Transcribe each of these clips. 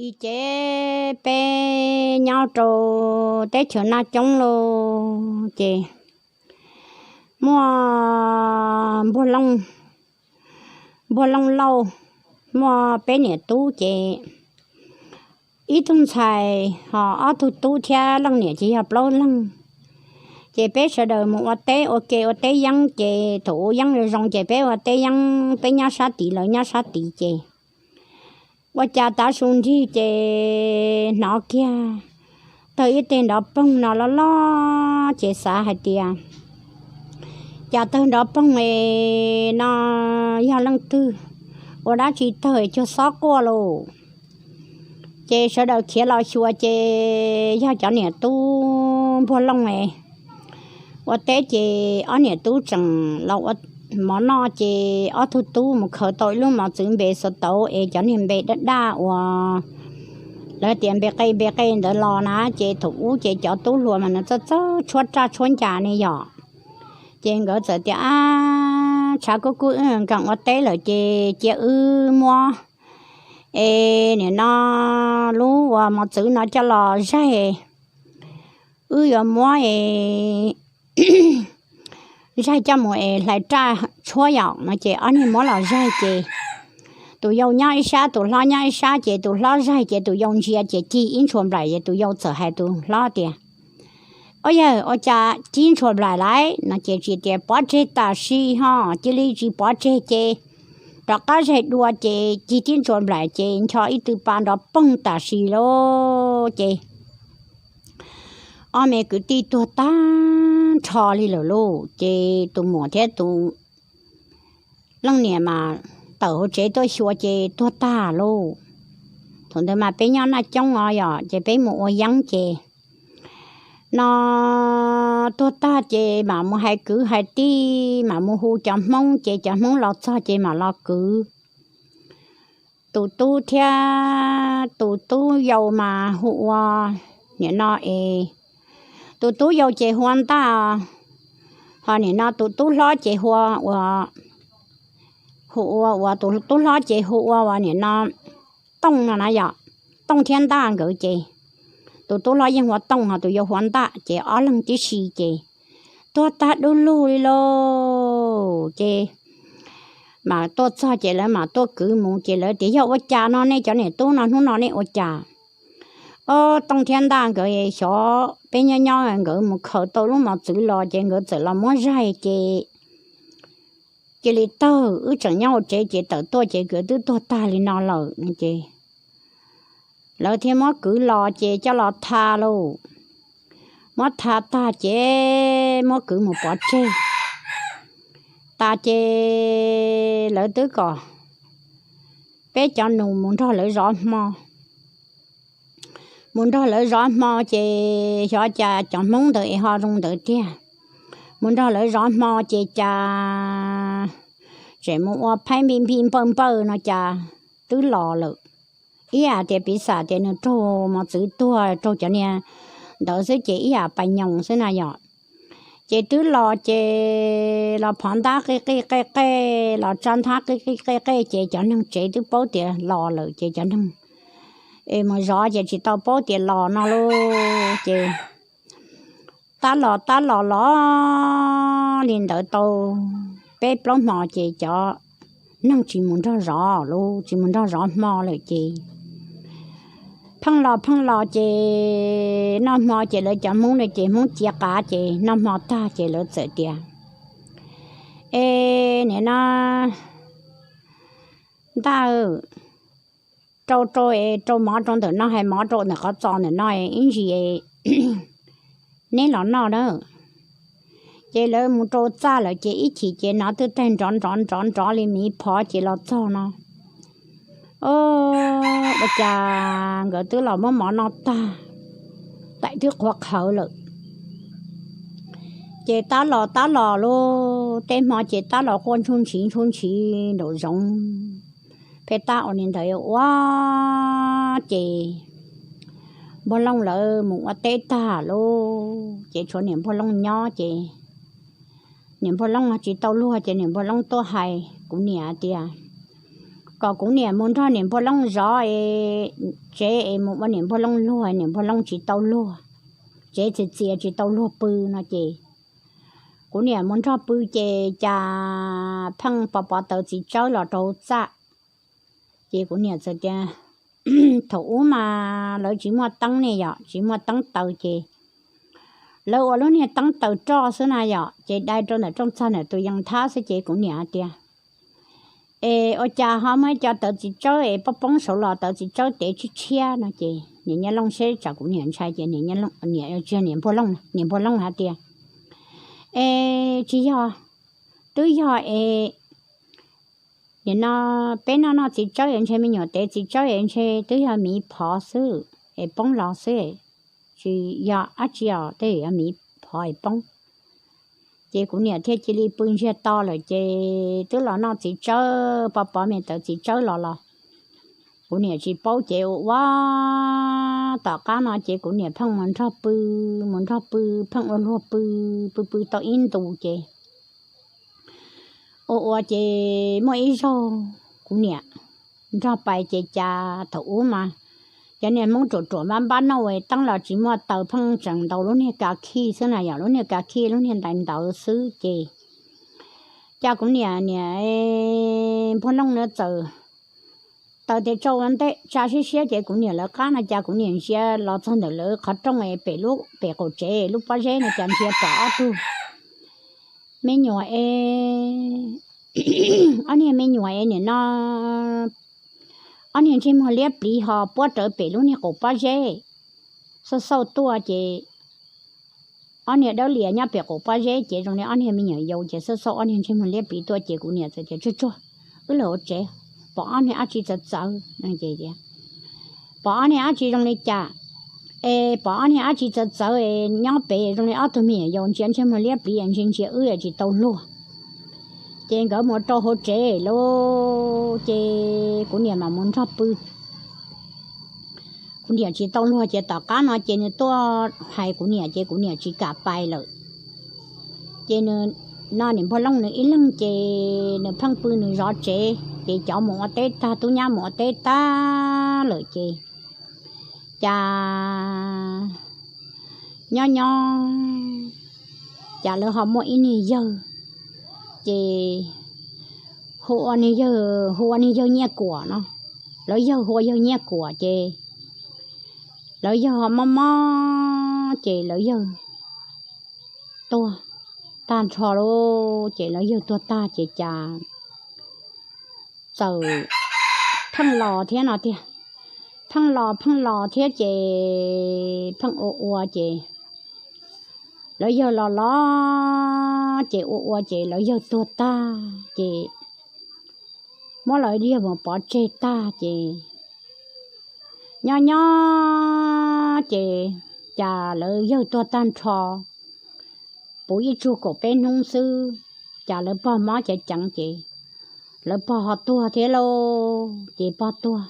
Ces peb nyob rau teb chaws Naj Coob lauj, ces muaj Npuag Looj Lauj, muaj peb niam tub ces ib tug ntxhais ho ob tug tub thiab leej niam ces yog plaub leeg. Ces peb sawv daws mus ua teb ua ke ua teb yeeb, ces thaum ub yeeb zoo zoo ces peb ua teb yeeb, peb nyob sab tid lawv nyob sab tid ces ua cas tav su nrig ces hnov kiag tawg ib teg nrov poog no loj loj ces xav hais tias cas tawg nrov poog no yog leej twg ua dab tsi tawg cuag xob quaj lauj. Ces sawv daws khiav los xyuas ces yog cov niam tub Npuag Looj ua teb ces ob niam tub tseem los ua mov noj ces ob tug tub mus khaws tau ib lub mos txwv npe xov tauv es cov niag npe daj daj uas lawv tias npe qe npe qe ntawd los na, ces thaum ub ces cov tub hluas mas nws txawj txawj tshuab raj tshuab ncas ne yom. Ces nkawd txawm tias, ab, tshav kub kub wb nkees ua teb lawm ces cia wb muab es nim no lub uas mos txwv no coj los zaig, wb yuav muab es zaig coj mus es hlais raj tshuab yom no ces ob niag muab los zaig ces tus yau nyob ib sab tus hlob nyob ib sab ces tus hlob zaig ces tus yau ntsia ces cig ib ntshua nplaim ces tus yau txawm hais tus hlob tias, ua yawg, ua cas cig ntshua nplaim lawm no ces tsis tias pov tseg tam sim ho, cia li tsis pov tseg ces rov qab zaig dua ces cig tib ntshua nplaim ces ncho ib tw pa nrov poog tam sim lauj ces ob me kwv tij tuag tag nrho li lawm lauj. Ces tus muam thiab tus leej niam mas tawm hauv tsev tuaj xyuas ces tuag tag lauj. Thaum ntawd mas peb nyob Naj Coob os yom, ces peb mus ua yeeb ces no tuag tag ces mam mus hais kwv hais tij, mam mus hu cov Hmoob ces cov Hmoob los txog ces mam los kwv. Tus tub thiab tus tub yau mas hu ua nim no es, tus tub yau ces hu ua Ntaj, ho nim no tus tub hlob ces hu ua, hu ua, ua tus tub hlob ces hu ua ua nim no Tooj no na yom. Tooj thiab Ntaj nkawd ces tus tub hlob yeej hu ua Tooj ho tus yau hu ua Ntaj ces ob leeg tib si ces tuag tag dub lug li lauj. Ces mam tuaj txog ces lawv mam tuaj kwv mus ces lawv tias yog ua cas no nej cov niam tub no hnub no nej ua cas? Ob, Tooj thiab Ntaj nkawd xyov peb nyob nyob nkawd mus khaws tau lub mos txwv los ces nkawd txawm los muab zaig ces cia li tawg, wb tseem nyob hauv tsev ces tawm tuaj ces nkawd twb tuag tag li no lawm no ces lawv thiaj muab kwv los ces coj los tha lauj. Muab tha tag ces muab kwv mus pov tseg tas ces lawv twb kom peb cov nus mus nrog lawv zov hmo. Mus nrog lawv zov hmo ces xyov cas cov Hmoob ntawd es ho zoo ntawd tiag. Mus nrog lawv zov hmo ces cas tseem mus ua phaib npij npij npawj npawj no cas twb los lawm. Ib yam tias piv xam tias nws raug mos txwv tuag raug cov niag ntawd xwb ces ib yam pas nyoos xwb na yom. Ces twb los ces los phov ntab qij qij qej qej, los tsa ntab qij qij qej qej ces cov neeg tsev twb paub tias los lawm ces cov neeg es mus zov ces tsis tau paub tias los no lauj. Ces tab los tab los los li ntawd tau peb plaub hmo ces cov neeg tsis mus nrog zov lauj, tsis mus nrog zov hmo lawm ces pheej los pheej los ces noj hmo ces lawv cov Hmoob no ces Hmoob cia qav ces noj hmo tag ces lawv txawm tias, es nim no Ntaj, rau rau es rau mov rau ntawm no, hais mov rau ntawm qhov txos ntawm no ib ntsis neb los noj na. Ces lawv mus rau txaj lawm ces ib chim ces hnov twb tag nrov nrov nrov nrov li miv phov ces los txog no, o, ua cas nkawd twb los muab mov noj tag, taim twb qhuav qhawv lawm. Ces tab los tab los lauj, tej hmo ces tab los quaj ntsuj ntshiv ntsuj ntshiv nraum zoov. Peb tab ua li ntawd ua ces Npuag Looj lawv mus ua teb tag lauj, ces tshuav niam Npuag Looj nyob ces niam Npuag Looj tsis tau luag ces niam Npuag Looj tuaj hais kuv niam tias, kom kuv niam mus nrog niam Npuag Looj zov es tsev es mus ua niam Npuag Looj luag, niam Npuag Looj tsis tau luag, tsev txias txias tsis tau luag pw no ces kuv niam mus nrog pw ces cas pheej pov pov tawv txiv tsawb los rau txaj. Ces kuv niam txawm tias, thaum ub mas lawv tsis muaj teeb ne yom, tsis muaj teeb taws ces lawv ua lub niag teeb taws roj xwb na yom, ces dai rau ntawm rooj txag ntawm tus yees thab xwb ces kuv niam hais tias, es ua cas ho muaj ib co tawv txiv tsawb es poob poob saud los tawv txiv tsawb tev tshiab tshiab no ces niam Nyaj Looj seb tsam kuv niam ntshai ces niam, niam Npuag Looj, niam Npuag Looj hais tias, es tsis yog, twb yog es nim no peb noj noj txiv tsawb es ntshe me nyuam tev txiv tsawb es ntshe twb yog miv phov xwb es poob los xwb, tsis yog dab tsi os, tej yog miv phov es poob. Ces kuv niam thiaj cia li pw ntsiag to lawm ces twb los noj txiv tsawb, pov pov me tawv txiv tsawb los los kuv niam tsis paub ces ua ua tom qab no ces kuv niam pheej mus nrog pw, mus nrog pw, pheej ua luag pw, pw pw tau ib ntus ces ua ua ces muaj ib zaug kuv niam nrog pais ces cas thaum ub mas cov niag Hmoob ruam ruam npab npab nauj es teeb los tsis muaj taws, pheej tseem ntaus lub niag kav khij xwb na yom, lub niag kav khij lub niag ntais ntawd xwb ces cas kuv niam, niam Npuag Looj na txawm taws tes tsau ua ntej tsa siab siab ces kuv niam lawv qab no cas kuv niam ntsia los txog ntawm lawv qhov rooj es pem lub, pem qaum tsev lub pob zeb no cas ntsia pom ob tug me nyuam es, ob niag me nyuam es nim no ob niag ntsej muag liab pliv ho puab rawv pem lub niag qaum pob zeb xauj xauj tuaj ces ob niag dawb lias nyob pem qaum pob zeb ces zoo li ob niag me nyuam yaus ces xauj xauj ob niag ntsej muag liab pliv tuaj ces kuv niam txawm tias, tsuag tsuag, wb los hauv tsev, pom ob niag dab tsi txawv txawv. Pom ob niag dab tsi zoo li cas es pom ob niag dab tsi txawv txawv es nyob pem zoo li ob tug me nyuam yaus ntsia ntsej muag liab pliv es ntsia ntsia wb es tsis tau luag. Ces nkawd mus rau hauv tsev lauj ces kuv niam mam mus nrog pw. Kuv niam tsis tau luag ces tom qab no ces nws tuaj hais kuv niam ces kuv niam tsis kam pais lawm. Ces nws, no niam Npuag Looj nws ib leeg ces nws pheej pw nws zov tsev ces cov mus ua teb tag, tub nyab mus ua teb tag lawm ces cas nyob nyob cas lawv ho muaj ib niag yawg ces hu ua niag yawg, hu ua niag yawg Nyiaj Kuam no, lawv yawg hu ua yawg Nyiaj Kuam ces lawv yawg ho mob mob ces lawv yawg tuag tag nrho lauj. Ces lawv yawg tuag tag ces cas txawm pheej los thiab no tiag, pheej los pheej los thiab ces pheej ua ua ces lawv yawg los los ces ua ua ces lawv yawg tuag tag ces muab lawv yawg mus pov tseg tag ces nyob nyob ces cas lawv yawg tuag tag nrho puv ib tsug kaum peb hnub xwb, cas lawv pog mob ceev ceev ces lawv pog ho tuag thiab lauj. Ces pog tuag,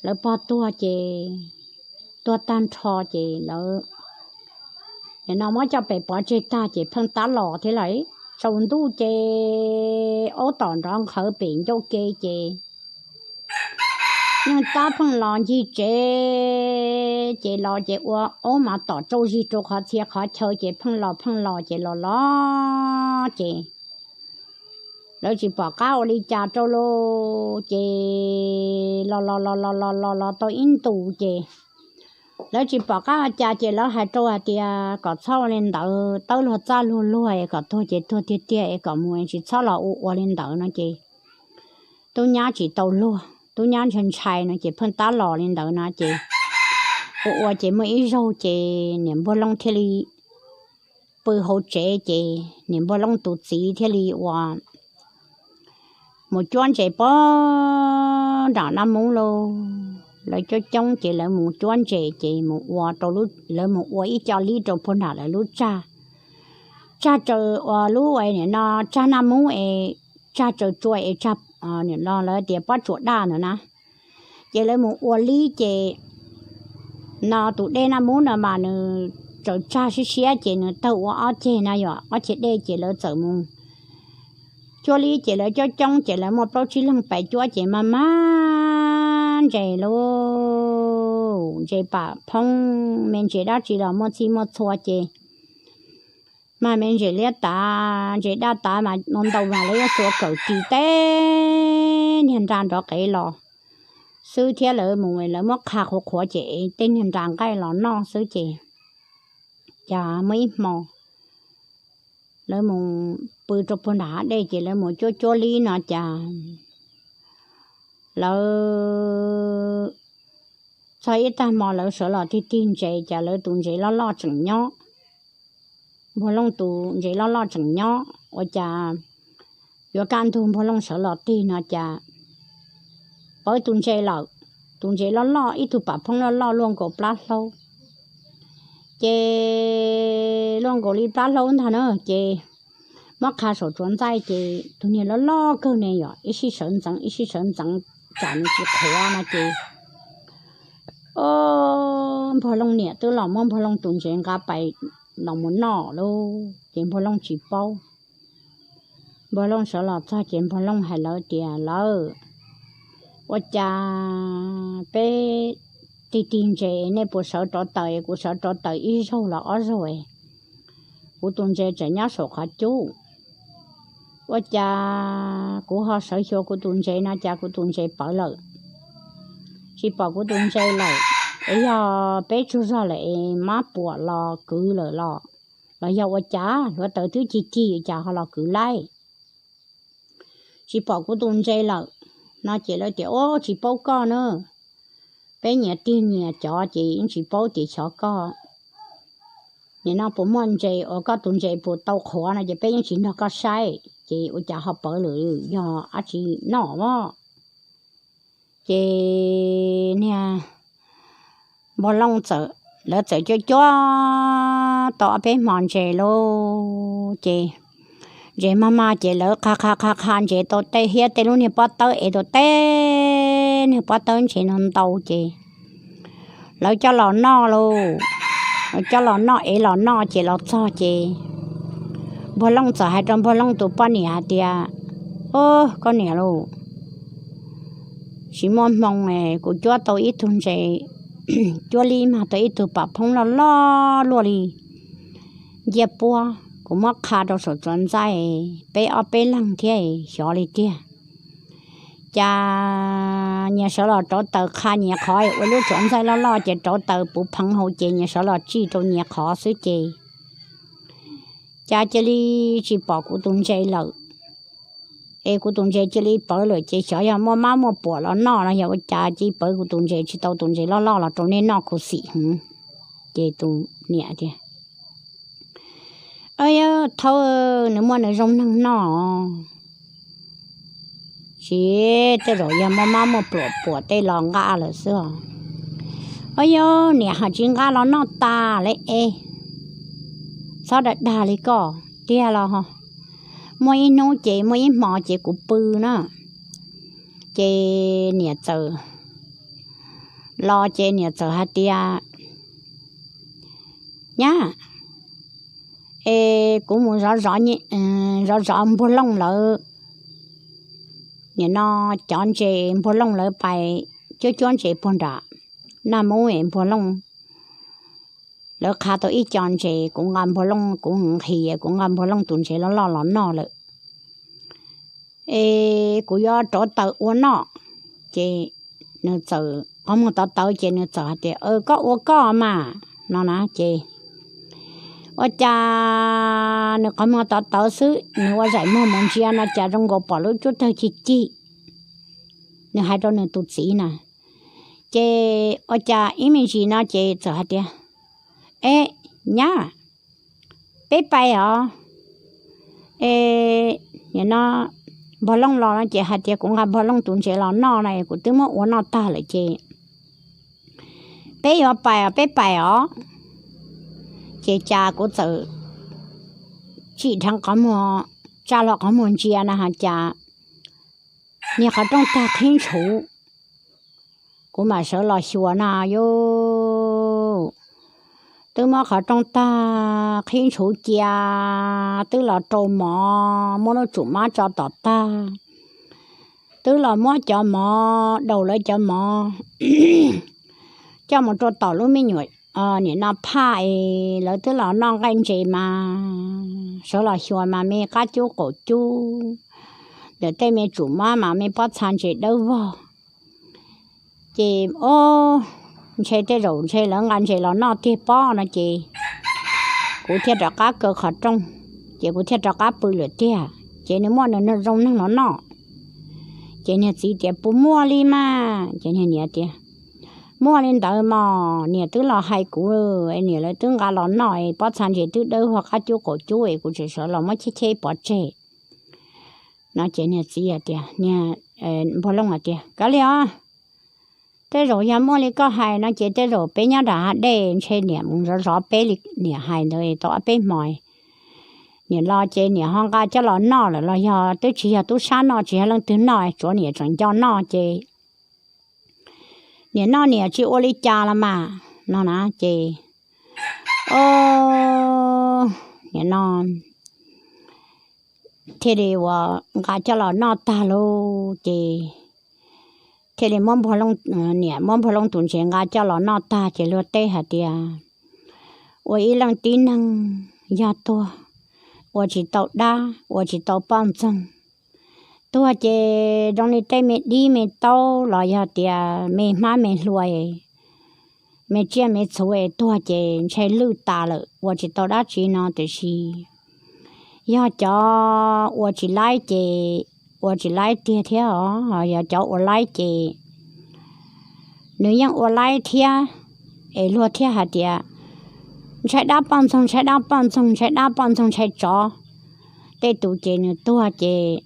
lawv pog tuag ces tuag tag nrho ces lawv nim no muab coj pem pov tseg tag ces pheej tab los thiab lawm. Tsaus ntuj ces aub tom nrov nqhawv pem ncauj ke ces yeej tab pheej los ncig tsev ces los ces ua aub mas tom tsauj zig rau qhov txhia qhov chaw ces pheej los pheej los ces los los ces lawv tsis pom qab ua li cas rau lauj. Ces los los los los los los los tau ib ntus ces lawv tsis pom qab ua cas ces lawv hais rau hais tias kom txhob ua li ntawd, tawb luag txaj luag luag es kom tuag ces tuag tiag tiag es kom mus tsis txhob los ua ua li ntawd no ces tub nyab tsis tau luag, tub nyab ntshai ntshai no ces pheej tab los li ntawd no ces ua ua ces muaj ib zaug ces niam Npuag Looj thiaj li pw hauv tsev ces niam Npuag Looj tus txiv thiaj li ua mus cuab ntses pog nram Naj Mub lauj. Lawv coob coob ces lawv mus cuab ntses ces mus ua rau, lawv mus ua ib co lib rau puag nram lawv lub tsag, tsag tsaws ua lub nim no tsag Naj Mub es tsag tsaws tsua es tsag nim no lawv tias pob tsuas daj ntawd na. Ces lawv mus ua lib ces no tus dej Naj Mub no mas nws tsaws tsag siab siab ces nws tawg ua ob ceg na yom, ob ceg dej ces lawv txawm mus cuab lib ces lawv coob coob ces lawv muaj plaub tsib leeg pais cuab ces mag mag ntses lauj, ntses pam phoob me ntses dab tsi los muaj txhij muaj txhua ces mag me ntses liab tav ntses daj tav mas ntau ntau mas lawv yuav xuas kawm ris tej niag nra nrov qev los xwb thiab lawv mus lawv muab qha qhuav qhuav ces tej niag nra nqaij los noj xwb ces cas muaj ib hmo lawv mus pw rau puag nram hav dej ces lawv mus cuab cuab lib no cas lawv txog ib tag hmo lawv sawv los tig tig ntses cas lawv tus ntses loj loj tseem nyob. Npuag Looj tus ntses loj loj tseem nyob ua cas yuav kaj ntug Npuag Looj sawv los tig no cas pawv tus ntses lawm. Tus ntses loj loj ib tug pam phoob loj loj luaj nkaus plab hlaub, ces luaj nkaus li plab hlaub ntag na ces muab qha saum tsuav ntxaij ces tus niag loj loj kawg ne yom ib sij sawv ntxeev ib sij sawv ntxeev tsam nws tsis qhuav no ces Npuag Looj niam twb los muab Npuag Looj tus ntses nqa pais los mus noj lauj ces Npuag Looj tsis paub. Npuag Looj sawv los txog ces Npuag Looj hais lawv tias lawv, ua cas peb tig tig ntses nej puas sawv rov taws, kuv sawv rov taws ib zaug los ob zaug, kuv tus ntses tseem nyob saum qhov cub. Ua cas kuv ho sawv xyuas kuv tus ntses no cas kuv tus ntses pawv lawm, tsis pom kuv tus ntses lawm. Es yog peb tsaug zog lawm es mab puam los kwv lawm los, los yog ua cas hluav taws twb cig cig cas ho los kwv laij, tsis pom kuv tus ntses lawm no ces lawv tias ub tsis paub koj na, peb nyias tig nyias cov ces yeej tsis paub tias xyov koj nim no puas muaj ntses uas koj tus ntses puas tau qhuav no ces peb yeej tsis nrog koj saib ces ua cas ho pawv lawm, yog dab tsi noj os. Ces niag Npuag Looj txawm, lawv txawm cuab cuab tau ob peb hmo ntses lauj ces ntses mag mag ces lawv qha qha qha qha ntses tau tej hiab tej lub niag pob tawb es tau tej niag pob tawb ntses no ntau ces lawv coj los noj lauj, coj los noj es los noj ces los txog ces Npuag Looj txawm hais rau Npuag Looj tus poj niam hais tias, Ub, koj niam lauj, tsis muaj hmoo, kuv cuab tau ib tug ntses, cuab li mag tau ib tug pam phoob loj loj luaj li nciaj puab, kuv muab qha rau saum tsuav ntxaij peb ob peb leeg thiab xyov li tiag. Cas nyias sawv los rauv taws qha nyias qhov ua lub tsuav ntxaij loj loj ces rauv taws puv pheev hauv ces nyias sawv los tsij rau nyias qhov xwb ces cas cia li tsis pom kuv tus ntses lawm. Es kuv tus ntses cia li pawv lawm ces xyov yog muaj mab muaj puam los noj no yog ua cas cia li pawv kuv tus ntses tsis tau tus ntses loj loj los rau nej noj khuv xim heev. Ces tus niam tias, Ub, yog thaub nws muaj nws zoo neeg noj, tsis tej zaum yog muaj mab muaj puam tej los nqa lawm xwb os. Ub, yog niam ho tsis nqa los noj tas li es, txhob dag dag li koj tiag los. Muaj ib hnub ces muaj ib hmo ces kuv pw na, ces niam txawm los ces niam txawm hais tias, Nyab, es kuv mus zov zov Npuag Looj lawv, nim no cov ntses Npuag Looj lawv pais cuab cuab ntses puag nram Naj Mub es Npuag Looj lawv qha tau ib co ntses, kuv nqa Npuag Looj, kuv nqhis kuv nqa Npuag Looj tus ntses loj loj los noj lawm. Es kuv yuav rauv taws ua noj. Ces nws txawm qhov muag tov tawv ces nws txawm hais tias, Koj ua koj mas, no na ces ua cas nws qhov muag tov tawv xwb nws ua zaim muag mus ntsia no cas zoo nkaus pom lub cuab tawg cig cig. Nws hais rau nws tus txiv na, ces ua cas ib me ntsis no ces txawm hais tias, E, nyab, peb pais os. E, nim no Npuag Looj los no ces hais tias kuv nqa Npuag Looj tus ntses los noj no kuv twb muab ua noj tag lawm ces peb yuav pais os, peb pais os. Ces cas kuv txawm tsim dheev qhov muag, tsa hlo qhov muag ntsia na has cas niag qhov rooj tag qhib ntshuv. Kuv mam sawv los xyuas na yus, twb muab qhov rooj tag, qhib ntshuv cia, twb los rau mov, muab lub tsum mab tso tom tag, twb los muab cov mov, daus lawv cov mov coj mus rau tom lub me nyuam, nim no phaj es lawv twb los noj nqaij ntses mas sawv los xyuas mas me qab cub qaum cub, ntawm tej me tsum mab mas me pob txha ntses dawb vog. Ces o, ntshe tej zaum ntshe lawv nqa ntses los noj tiag pob no ces kuv thiaj rov qab kaw qhov rooj, ces kuv thiaj rov qab pw lawm tiag. Ces nws muaj nws zoo neeg los noj. Ces niag txiv tias, puas muaj li mas? Ces niag niam tias, muaj li ntawd mas, niam twb los hais kuv, niam lawv twb nqa los noj es pob txha ntses twb dawb vog qab cub qaum cub es kuv tseem sawv los muab cheb cheb pov tseg no. Ces niag txiv tias, niag npawg Looj hais tias, kav liam os, tej zaum yog muaj li koj hais no ces tej zaum peb nyob nram hav dej ntshe niam mus zov zov peb li niam hais ntawd tau ob peb hmo. Niam los ces niam ho nqa coj los noj lawm los yog twb tsis yog tub sab noj, tsis yog leej twg noj, tsuav niam tseem nco noj ces niam noj niam tsis ua li cas los mas no na. Ces o, niam no thiaj li ua nqa coj los noj tag lauj. Ces thiaj li muab npawg Looj, niam muab npawg Looj tus ntses nqa coj los noj tag ces luag teb hais tias, ua ib leej tib neeg yog tuag, ua tsis tau dab, ua tsis tau poj ntxoog, tuag ces zoo li tej me dib me taub los yog tias me hmab me hlua, me tsiaj me txhu es tuag ces ntshe lwj tas lawm, ua tsis tau dab tsi no. Tiam sis yog cov ua tsis laib ces ua tsis laib tiag thiab os, yog cov ua laib ces nws yeej ua laib thiab. Es luag thiaj hais tias, ntshai dab poj ntxoog, ntshai dab poj ntxoog, ntshai dab poj ntxoog, ntshai tsov. Tej tus ces nws tuag ces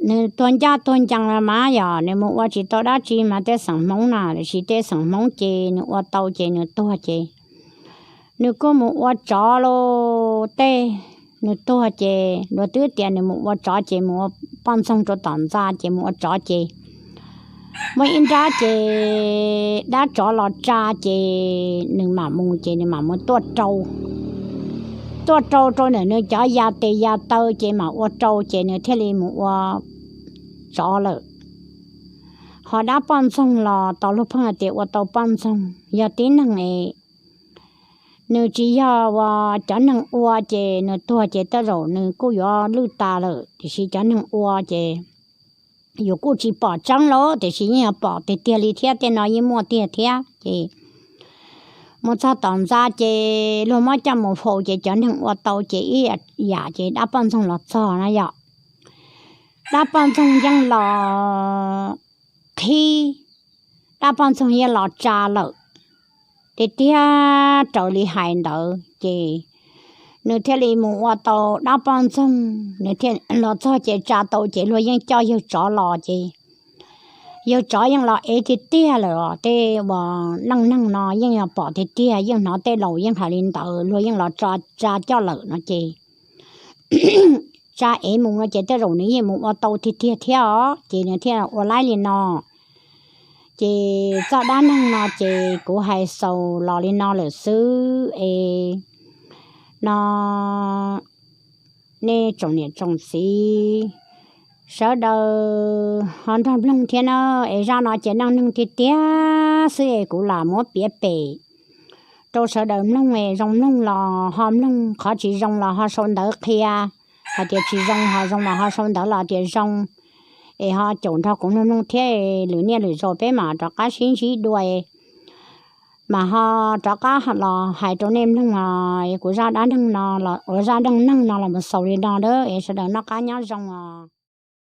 nws tuag ncaj tuag ncees los mas yog nws mus ua tsis tau dab tsi mas tej xeem Hmoob na, tiam sis tej xeem Hmoob ces nws ua tau ces nws tuag ces nws kuj mus ua tsov lauj. Tej nws tuag ces luag twb tias nws mus ua tsov ces mus ua poj ntxoog rau tom ntxa ces mus ua tsov ces muaj ib nrab ces dab tsov los tsa ces nws mam mus ces nws mam mus tuaj rau, tuaj rau rau ntawm nws cov ya tes ya taw ces mam ua rau ces nws thiaj li mus ua tsov lawm. Ho dab poj ntxoog los tau luag pheej hais tias ua tau poj ntxoog, yog tib neeg es nws tsis yog uas cov neeg ua ces nws tuag ces tej zaum nws kuj yuav lwj tas lawm, tiam sis cov neeg ua ces yus kuj tsis pom tseeb lauj, tiam sis yeej yuav pom tiag tiag li thiab, tej no yeej muaj tiag thiab. Ces mus txog tom ntxa ces luag muab coj mus faus ces cov neeg ua tau ces ib yam ces dab poj ntxoog los txog na yom. Dab poj ntxoog yeej los qhib, dab poj ntxoog yeej los tsa lawm. Tiag tiag raws li hais ntawd ces nws thiaj li mus ua tau dab poj ntxoog, nws thiaj los txog ces tsa tau ces luag yeej coj yawg tsov los ces yawg tsov yeej los ev tiag tiag lawm os. Tej uas neej neeg no yeej yog pom tiag tiag, yeej hnov tej laus yeej hais li ntawd, luag yeej los tsa coj lawm no ces tsa ev mus no ces tej zaum nws yeej mus ua tau tiag tiag thiab os, ces nws thiaj ua laib li no. Ces txoj dab neeg no ces kuv hais xaus los li no lawm xwb es no nej tsoom niam tsoom txiv sawv daws ho nrog mloog thiab na. Es zaj no ces neej neeg tiag tiag xwb es kuv lam muab piav pem rau sawv daws mloog es zoo mloog los ho mloog, qhov tsis zoo los ho sau ntawv qhia hais tias tsis zoo, ho zoo los ho sau ntawv los tias zoo. Es ho caum nrog kuv mloog mloog thiab, lwm niaj lwm zaus peb mam rov qab sib ntsib dua, mam ho rov qab los hais rau nej mloog os. Kuv zaj dab neeg no, zaj dab neeg no los mus xaus li no a, es sawv daws noj qab nyob zoo os.